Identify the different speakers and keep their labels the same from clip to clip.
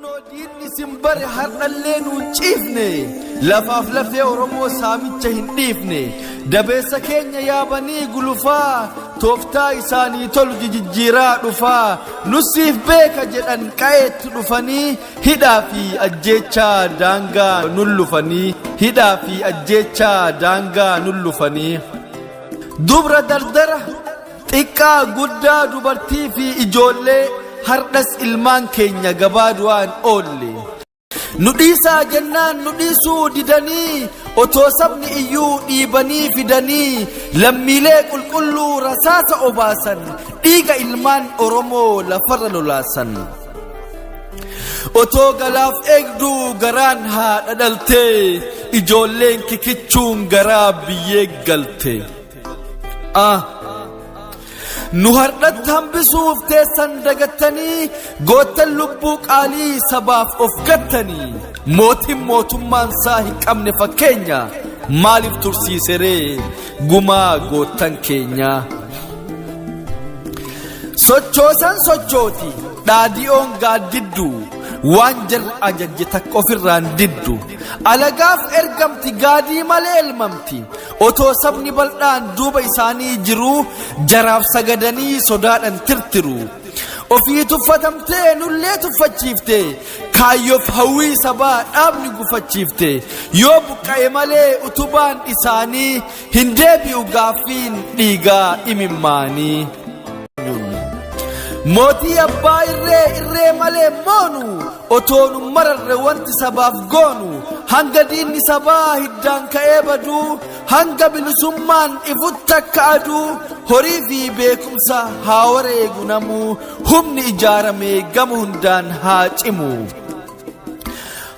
Speaker 1: Kunoo diinni isin bare har'allee nuun ciifne, lafaaf lafee Oromoo saamicha hin dhiifne. Dabeessa keenya yaabanii gulufaa, tooftaa isaanii tolu jijijjiiraa dhufaa, nussiif beeka jedhan qa'eetti dhufanii, hidhaa fi ajjeechaa daangaa nullufanii, hidhaa fi ajjeechaa daangaa nullufanii. Dubra dardara xiqqaa guddaa dubartii fi ijoollee, hardhas ilmaan keenya gabaa du'aan oolle. Nu dhiisaa jennaan nu dhiisuu didanii, otoo sabni iyyuu dhiibanii fidanii, lammiilee qulqulluu rasaasa obaasan, dhiiga ilmaan Oromoo lafarra lolaasan. Otoo galaaf eegduu garaan haadha dhaltee, ijoolleen kikichuun garaa biyyee galte. Ah! Nu hardhatti hambisuuf teessan dagattanii, goottan lubbuu qaalii sabaaf of gattanii, mootiin mootummaan isaa hin qabne fakkeenya, maaliif tursiiseree gumaa goottan keenyaa? Sochoosan sochooti dhaadiyoon gaaddiddu, waan jarri ajajje takka ofirraan diddu. Alagaaf ergamti gaadii malee elmamti. Otoo sabni bal'aan duuba isaanii jiruu, jaraaf sagadanii sodaadhan tirtiru. Ofii tuffatamtee nullee tuffachiifte, kaayyoof hawwii sabaa dhaabni gufachiifte. Yoo buqqa'e malee utubaan isaanii, hin deebi'u gaaffiin dhiigaa imimmaanii. Mootii abbaa irree irree malee moonu, otoo nu mararre wanti sabaaf goonu, hanga diinni sabaa hiddaan ka'ee baduu, hanga bilisummaan ifutti akka aduu, horii fi beekumsa haa wareegu namuu, humni ijaaramee gama hundaan haa cimu.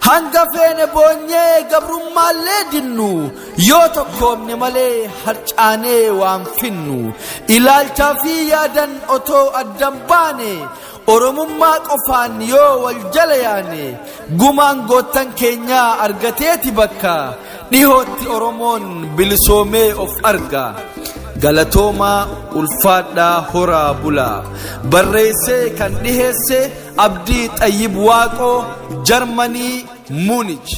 Speaker 1: Hanga feene boonyee gabrummaallee dinnu, yoo tokkoomne malee harcaanee waan finnu. Ilaalchaa fi yaadan otoo addan baane, Oromummaa qofaan yoo wal jala yaane, gumaan goottan keenyaa argateeti bakka, dhihootti Oromoon bilisoomee of arga. Galatoomaa, ulfaadhaa, horaa bulaa. Barreessee kan dhiheesse Abdii Xayyib Waaqoo, Jarmanii, Muunich.